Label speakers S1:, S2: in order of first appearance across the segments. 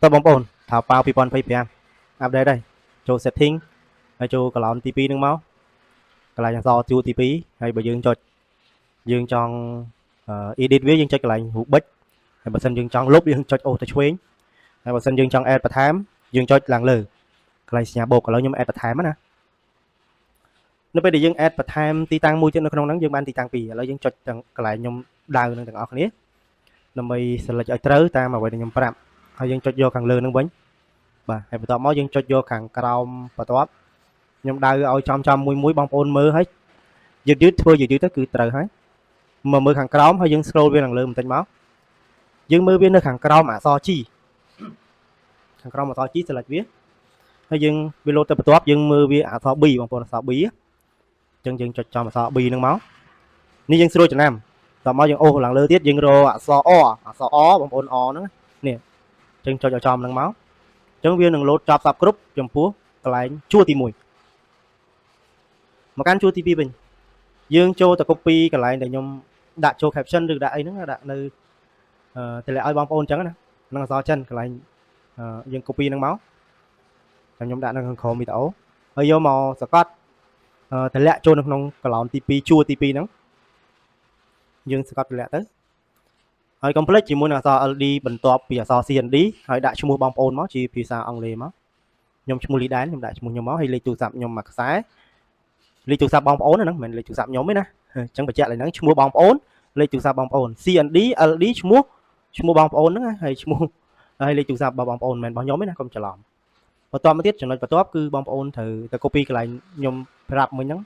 S1: តើបងប្អូន Taobao 2025 update ហើយចូល setting ហើយចូល column ទី2ហ្នឹងមកកន្លែងអក្សរជួរទី2ហើយបើយើងចុចយើងចង់ edit វាយើងចុចកន្លែងរូបប៊ិចហើយបើសិនយើងចង់លុបយើងចុចអូសទៅឆ្វេងហើយបើសិនយើងចង់ add បន្ថែមយើងចុចឡើងលើកន្លែងសញ្ញាបូកឥឡូវខ្ញុំ add បន្ថែមណានៅពេលដែលយើង add បន្ថែមទីតាំងមួយទៀតនៅក្នុងហ្នឹងយើងបានទីតាំងពីរឥឡូវយើងចុចទាំងកន្លែងខ្ញុំដៅនឹងទាំងអស់គ្នាដើម្បី select ឲ្យត្រូវតាមអ្វីដែលខ្ញុំប្រាប់ហើយយើងចុចយកខាងលើហ្នឹងវិញបាទហើយបន្ទាប់មកយើងចុចយកខាងក្រោមបន្ទាប់ខ្ញុំដៅឲ្យចំចំមួយមួយបងប្អូនមើលហើយយឺតយឺតធ្វើយឺតយឺតទៅគឺត្រូវហើយមកមើលខាងក្រោមហើយយើង scroll វាឡើងលើបន្តិចមកយើងមើលវានៅខាងក្រោមអក្សរ G ខាងក្រោមអក្សរ G select វាហើយយើងវាលោតទៅបន្ទាប់យើងមើលវាអក្សរ B បងប្អូនអក្សរ B អញ្ចឹងយើងចុចចំអក្សរ B ហ្នឹងមកនេះយើងស្រួលចំណាំតមកយើងអូសឡើងលើទៀតយើងរកអក្សរ O អក្សរ O បងប្អូន O ហ្នឹងនេះអញ្ចឹងចុចឲ្យចំហ្នឹងមកអញ្ចឹងវានឹងលោតចប់សពគ្រប់ចំពោះកន្លែងជួរទី1មកកាន់ជួរទី2វិញយើងចូលទៅ copy កន្លែងដែលខ្ញុំដាក់ចូល caption ឬដាក់អីហ្នឹងដាក់នៅអឺតម្លាក់ឲ្យបងប្អូនអញ្ចឹងណានឹងអក្សរចិនកន្លែងយើង copy ហ្នឹងមកតែខ្ញុំដាក់នៅខាងក្រោមវីដេអូហើយយកមកសកត់តម្លាក់ចូលនៅក្នុង column ទី2ជួរទី2ហ្នឹងយើងសកត់តម្លាក់ទៅហើយកុំភ្លេចជាមួយនឹងអក្សរ LD បន្ទាប់ពីអក្សរ CND ហើយដាក់ឈ្មោះបងប្អូនមកជាភាសាអង់គ្លេសមកខ្ញុំឈ្មោះលីដែនខ្ញុំដាក់ឈ្មោះខ្ញុំមកហើយលេខទូរស័ព្ទខ្ញុំមួយខ្សែលេខទូរស័ព្ទបងប្អូនហ្នឹងមិនមែនលេខទូរស័ព្ទខ្ញុំទេណាអញ្ចឹងបញ្ជាក់ឡើយហ្នឹងឈ្មោះបងប្អូនលេខទូរស័ព្ទបងប្អូន CND LD ឈ្មោះឈ្មោះបងប្អូនហ្នឹងហើយឈ្មោះហើយលេខទូរស័ព្ទរបស់បងប្អូនមិនមែនរបស់ខ្ញុំទេណាកុំច្រឡំបន្ទាប់មកទៀតចំណុចបន្ទាប់គឺបងប្អូនត្រូវទៅ copy កន្លែងខ្ញុំប្រាប់មិញហ្នឹង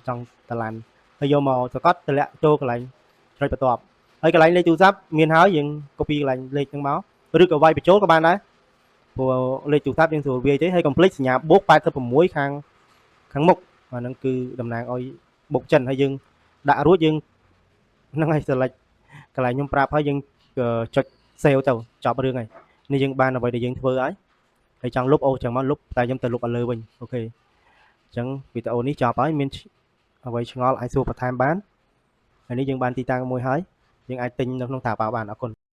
S1: ចង់តឡានហើយយកមកសកត់តម្លាក់ចូលកន្លែងចំណុចបន្ទាប់ហើយកន្លែងលេខទូរស័ព្ទមានហើយយើង copy កន្លែងលេខហ្នឹងមកឬក៏វាយបញ្ចូលក៏បានដែរព្រោះលេខទូរស័ព្ទយើងស្រួលវាយទេហើយកុំភ្លេចសញ្ញាបូក86ខាងខាងមុខអាហ្នឹងគឺតំណាងឲ្យបុកចិនហើយយើងដាក់រួចយើងហ្នឹងហើយ select កន្លែងខ្ញុំប្រាប់ហើយយើងចុច save ទៅចប់រឿងហើយនេះយើងបានអ្វីដែលយើងធ្វើហើយហើយចង់លុបអូចឹងមកលុបតែខ្ញុំទៅលុបឲ្យលើវិញ OK អញ្ចឹងវីដេអូនេះចប់ហើយមានអ្វីឆ្ងល់អាចសួរបន្ថែមបានហើយនេះយើងបានទីតាំងមួយហើយយើងអាចទិញនៅក្នុង Taobao បានអរគុណ។